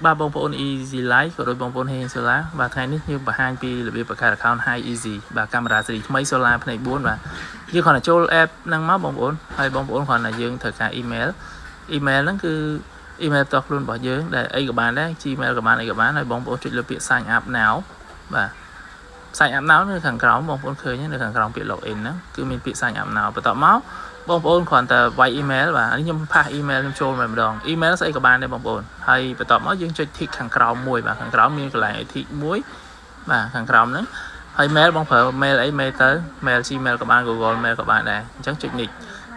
បាទបងប្អូន Easy Life ក៏ដូចបងប្អូន Hey Solar បាទថ្ងៃនេះយើងបង្ហាញពីរបៀបបង្កើត account High Easy បាទកាមេរ៉ាស៊េរីថ្មី Solar ផ្នែក4បាទយើងគ្រាន់តែចូល app ហ្នឹងមកបងប្អូនហើយបងប្អូនគ្រាន់តែយើងត្រូវការ email email ហ្នឹងគឺ email ផ្ទាល់ខ្លួនរបស់យើងដែលអីក៏បានដែរ Gmail ក៏បានអីក៏បានហើយបងប្អូនចុចលើពាក្យ sign up now បាទ sign up now នៅខាងក្រោមបងប្អូនឃើញនៅខាងក្រោមពាក្យ login ហ្នឹងគឺមានពាក្យ sign up now បន្ទាប់មកបងប្អូនគ្រាន់តែវាយ email បាទនេះខ្ញុំpaste email ខ្ញុំចូលមកម្ដង email ស្អីក៏បានដែរបងប្អូនហើយបន្ទាប់មកយើងចុច tick ខាងក្រោមមួយបាទខាងក្រោមមានកន្លែងឲ្យ tick មួយបាទខាងក្រោមហ្នឹងហើយ mail បងប្រើ mail អី mail ទៅ mail Gmail ក៏បាន Google Mail ក៏បានដែរអញ្ចឹងចុចនេះ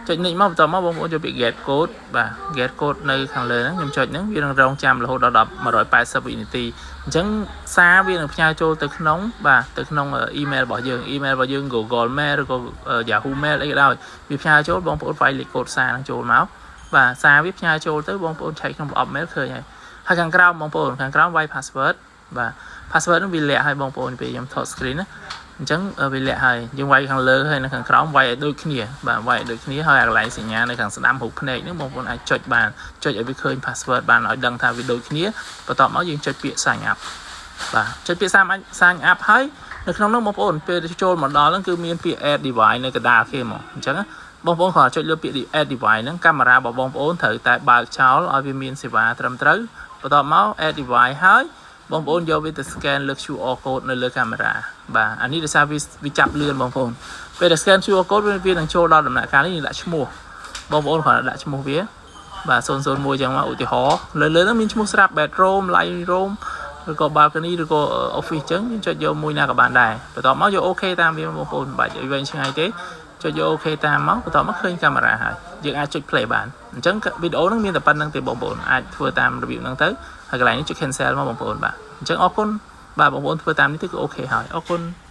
ចុចនេះមកបន្ទាប់មកបងប្អូនចូលពាក្យ get code បាទ get code នៅខាងលើហ្នឹងខ្ញុំចុចហ្នឹងវានឹងរងចាំរហូតដល់180វិនាទីអញ្ចឹងសារវានឹងផ្ញើចូលទៅក្នុងបាទទៅក្នុង email របស់យើង email របស់យើង Google Mail ឬក៏ Yahoo Mail អីក៏ដោយវាផ្ញើចូលបងប្អូនវាយលេខកូដសារហ្នឹងចូលមកបាទសារវាផ្ញើចូលទៅបងប្អូនឆែកក្នុងប្រអប់ mail ឃើញហើយហើយខាងក្រោមបងប្អូនខាងក្រោមវាយ password បាទ password ហ្នឹងវាលាក់ឲ្យបងប្អូនពេលខ្ញុំថត screen ណាអញ្ចឹងវាលាក់ហើយយើងវាយខាងលើហើយនៅខាងក្រោមវាយឲ្យដូចគ្នាបាទវាយឲ្យដូចគ្នាហើយអាកន្លែងសញ្ញានៅខាងស្ដាំរូបភ្នែកហ្នឹងបងប្អូនអាចចុចបានចុចឲ្យវាឃើញ password បានឲ្យដឹងថាវាដូចគ្នាបន្ទាប់មកយើងចុចពាក្យ sign up បាទចុចពាក្យ sign up ហើយនៅក្នុងនោះបងប្អូនពេលចូលមកដល់ហ្នឹងគឺមានពាក្យ add device នៅកណ្ដាលគេហ្មងអញ្ចឹងបងប្អូនគ្រាន់តែចុចលើពាក្យ add device ហ្នឹងកាមេរ៉ារបស់បងប្អូនត្រូវតែបើកចោលឲ្យវាមានសេវាត្រឹមត្រូវបន្ទាប់មក add device ហើយបងប្អូនយកវាទៅ scan លើ QR code នៅលើកាមេរ៉ាបាទអានេះដោយសារវាវាចាប់លឿនបងប្អូនពេលដែល scan QR code វានឹងចូលដល់ដំណាក់កាលនេះយើងដាក់ឈ្មោះបងប្អូនគ្រាន់តែដាក់ឈ្មោះវាបាទ001ចឹងមកឧទាហរណ៍លើលើហ្នឹងមានឈ្មោះស្រាប់ bedroom light room ឬក៏ balcony ឬក៏ office ចឹងយើងចុចយកមួយណាក៏បានដែរបន្ទាប់មកយក OK តាមវាបងប្អូនមិនបាច់ឲ្យវែងឆ្ងាយទេចុចយក OK តាមមកបន្ទាប់មកឃើញកាមេរ៉ាហើយយើងអាចចុច play បានអញ្ចឹងវីដេអូហ្នឹងមានតែប៉ុណ្្នឹងទេបងប្អូនអាចធ្វើតាមរបៀបហ្នឹងទៅហើយកន្លែងនេះចុច cancel មកបងប្អូនបាទអញ្ចឹងអរគុណបាទបងប្អូនធ្វើតាមនេះទៅគឺ OK ហើយអរគុណ។